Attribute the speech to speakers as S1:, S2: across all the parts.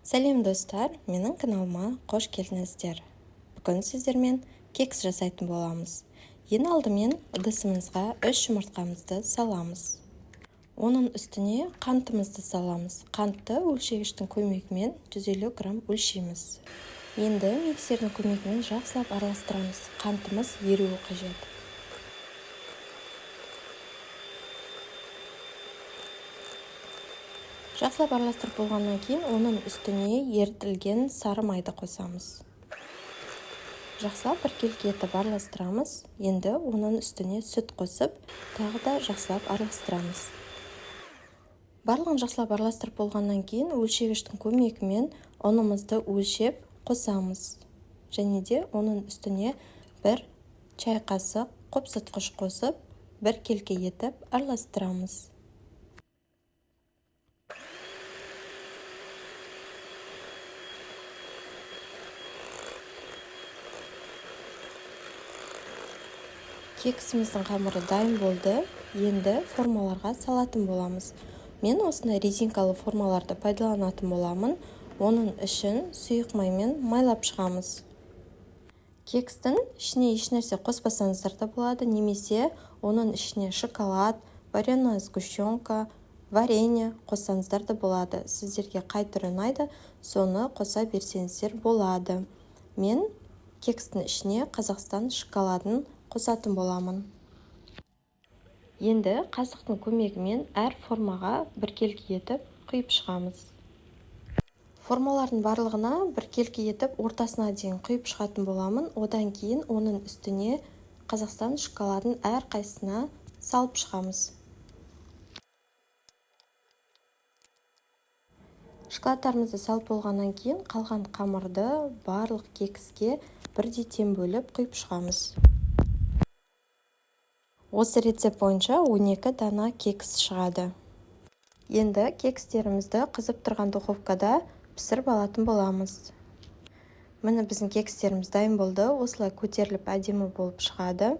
S1: Сәлем, достар! Менің каналыма қош келдіңіздер. Бүгін сіздермен кекс жасайтын боламыз. Ең алдымен ыдысымызға 3 жұмыртқамызды саламыз. Оның үстіне қантымызды саламыз. Қантты өлшегіштің көмегімен 150 грамм өлшейміз. Енді миксердің көмегімен жақсылап араластырамыз. Қантымыз еруі қажет. Жақсылап араластырып болғаннан кейін оның үстіне ерітілген сары майды қосамыз. Жақсылап біркелкі етіп араластырамыз. Енді оның үстіне сүт қосып, тағы да жақсылап араластырамыз. Барлығын жақсылап араластырып болғаннан кейін өлшегіштің көмегімен ұнымызды өлшеп қосамыз. Және де оның үстіне 1 чай қасық қопсытқыш қосып, біркелкі етіп араластырамыз. Кексіміздің қамыры дайын болды. Енді формаларға салатын боламыз. Мен осындай резинкалы формаларды пайдаланатын боламын. Оның ішін сұйық маймен майлап шығамыз. Кекстің ішіне ешнәрсе қоспасаңыздар да болады, немесе оның ішіне шоколад, вареная сгущенка, варенье қоссаңыздар да болады. Сіздерге қай түрі ұнайды, соны қоса берсеңіздер болады. Мен кекстің ішіне Қазақстан шоколадын қосатын боламын. Енді қасықтың көмегімен әр формаға біркелкі етіп құйып шығамыз. Формалардың барлығына біркелкі етіп ортасына дейін құйып шығатын боламын. Одан кейін оның үстіне Қазақстан шоколадын әр қайсысына салып шығамыз. Шоколадтарымызды салып болғаннан кейін қалған қамырды барлық кекске бірдей тең бөліп құйып шығамыз. Осы рецепт бойынша 12 дана кекс шығады. Енді кекстерімізді қызып тұрған духовкада пісіріп алатын боламыз. Міне, біздің кекстеріміз дайын болды. Осылай көтеріліп әдемі болып шығады.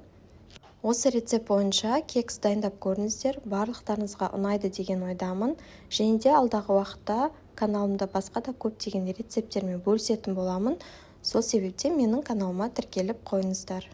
S1: Осы рецепт бойынша кекс дайындап көріңіздер. Барлықтарыңызға ұнайды деген ойдамын. Және де алдағы уақытта каналымда басқа да көптеген рецепттермен бөлісетін боламын. Сол себептен менің каналыма тіркеліп қойыңыздар.